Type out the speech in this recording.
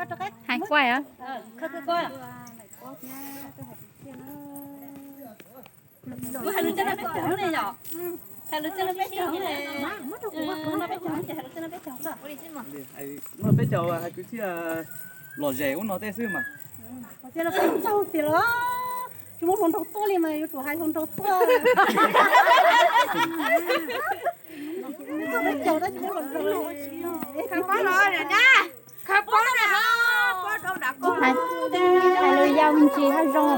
Hais quaj os. Kuv hais lus Thaib no peb caug ne yom? Hais lus Thaib no peb caug ne. No peb caug ces hais lus Thaib no peb caug xwb. No peb caug hais kwv txhiaj lom zem ub no tej xwb mas. Lus Thaib no peb caug tiag los tsis muab hluas nraug tuaj li mas yuav tsum hais hluas nraug tuaj. Peb caug tab tsis muab hluas nraug li. Hais lus yau me ntsis haj zoo.